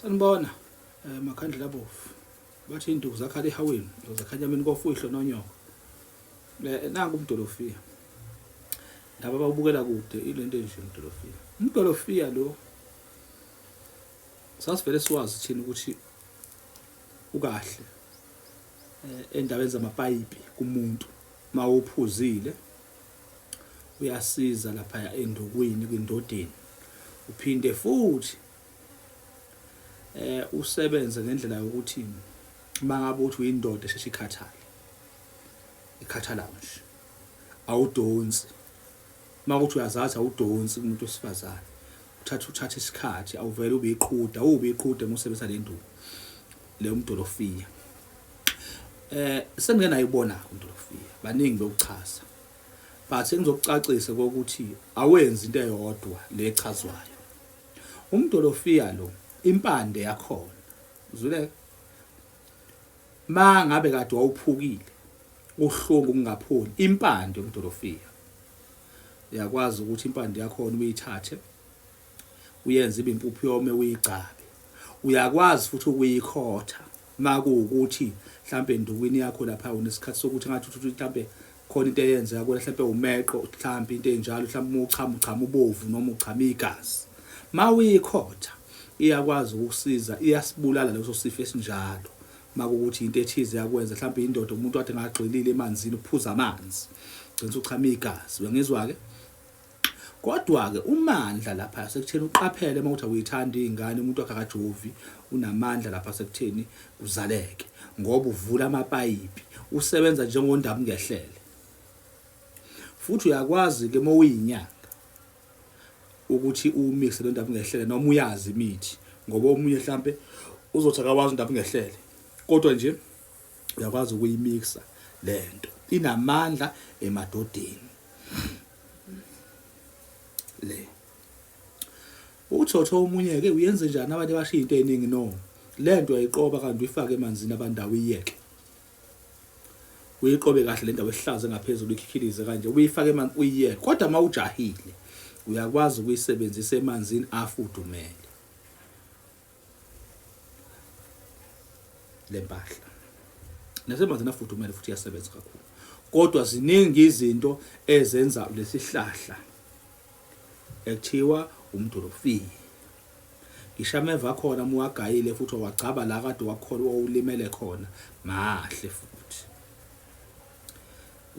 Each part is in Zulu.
Sanibona makhandlela abovu. Bathi induku zakhala ehaweni, zakhanya mina kofuyihlo nonyoko. Nangu umdolofiya. Laba abawubukela kude ilento enje umdolofiya. Umdolofiya lo sasivele siwazi thina ukuthi ukahle endabeni zamapayipi kumuntu mawuphuzile uyasiza lapha endukwini kwindodeni uphinde futhi usebenze ngendlela yokuthi mangabe uthi uyindoda esheshe ikhathale ikhathala nje awudonsi makuthi uyazazi awudonsi kumuntu wesifazane uthatha isikhathi awuvele ube iqhuda ube iqhuda uma usebenzisa le nduku leyo mdolofiya sengike nayibona umdolofiya baningi bewuchaza but sengizokucacisa kokuthi awenzi into eyodwa le echazwayo umdolofiya lo impande yakhona uzwile ma ngabe kade wawuphukile uhlungu kungapholi impande yomdolofiya uyakwazi ukuthi impande yakhona uyithathe uyenze ibe impuphu yome uyigcabe uyakwazi futhi ukuyikhotha makuwukuthi mhlambe endukwini yakho lapha unesikhathi sokuthi ngathi uthi mhlambe khona into eyenzeka kuwena mhlambe umeqo mhlambe into enjalo mhlambe uma uchama uchama ubovu noma uchama igazi mawuyikhotha iyakwazi ukukusiza iyasibulala leso sifo esinjalo makukuthi into ethize yakwenza mhlawumbe indoda umuntu ade ngagxilile emanzini uphuza amanzi gcina uchama igazi uyangizwa ke kodwa-ke umandla lapha sekutheni uqaphele uma uthi awuyithandi iy'ngane umuntu wakhe akajovi unamandla lapha sekutheni kuzaleke ngoba uvula amapayipi usebenza njengondaba ungehlele futhi uyakwazi-ke uma uyinyanga ukuthi umixe le ndaba ungehlele noma uyazi imithi ngoba omunye mhlampe uzothi akawazi indaba ungehlele kodwa nje uyakwazi ukuyimixa lento inamandla emadodeni le uthotho omunye ke uyenze njani abantu bashiya into eningi no lento uyayiqoba kanti uyifake emanzini abandawo iyeke uyiqobe kahle le ndawo ehlaza engaphezulu ikhikhilize kanje uyifake emanzini uyiyeke kodwa uma ujahile uyakwazi ukuyisebenzisa emanzini afudumele lempahla nasemanzini afudumele futhi iyasebenza kakhulu kodwa ziningi izinto ezenza lesihlahla ekuthiwa umdolofiya ngisho ameva akhona uma uwagayile futhi wawagcaba la kade wakhona wawulimele khona mahle futhi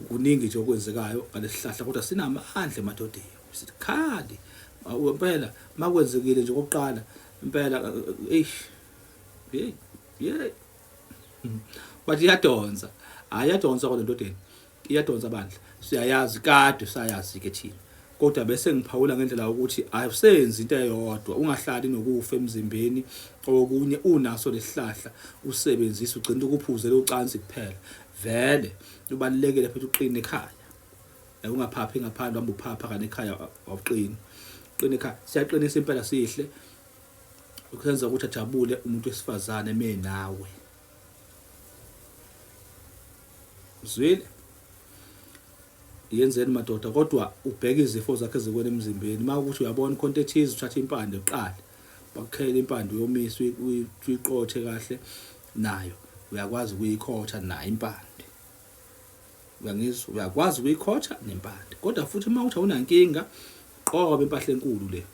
kuningi nje okwenzekayo ngalesihlahla kodwa sinamandla emadodeni sikhali impela makwenzekile nje kokuqala impela eish hey yeah but iyadonsa hayi iyadonsa kodwa ndodeni iyadonsa bandla siyayazi kade sayazi ke thina kodwa bese ngiphawula ngendlela yokuthi awusenzi into eyodwa ungahlali nokufa emzimbeni okunye unaso lesihlahla usebenzisa ugcina ukuphuzela ucansi kuphela vele ubalulekile futhi uqine ekhaya ungaphaphi ngaphandle hamba uphapha kane ekhaya awuqini qine ekhaya siyaqinisa impela sihle ukwenza ukuthi ajabule umuntu wesifazane menawe Zwile yenzeni madoda kodwa ubheke izifo zakhe ezikwena emzimbeni uma ukuthi uyabona khonto ethize uthatha impande uqale bakukhele impande uyomisa uyiqothe kahle nayo uyakwazi ukuyikhotha nayo impande uyangizwa uyakwazi ukuyikhotha nempande kodwa futhi uma uthi awunankinga qobe impahla enkulu le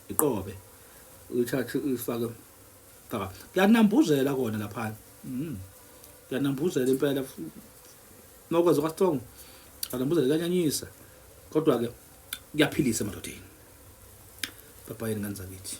iqobe uyithathe uyifake faka kuyanambuzela kona lapha kuyanambuzela impela nokwenza kwastrong kuyanambuzela kuyanyanyisa kodwa ke kuyaphilisa emadodeni bye bye ngane zakithi.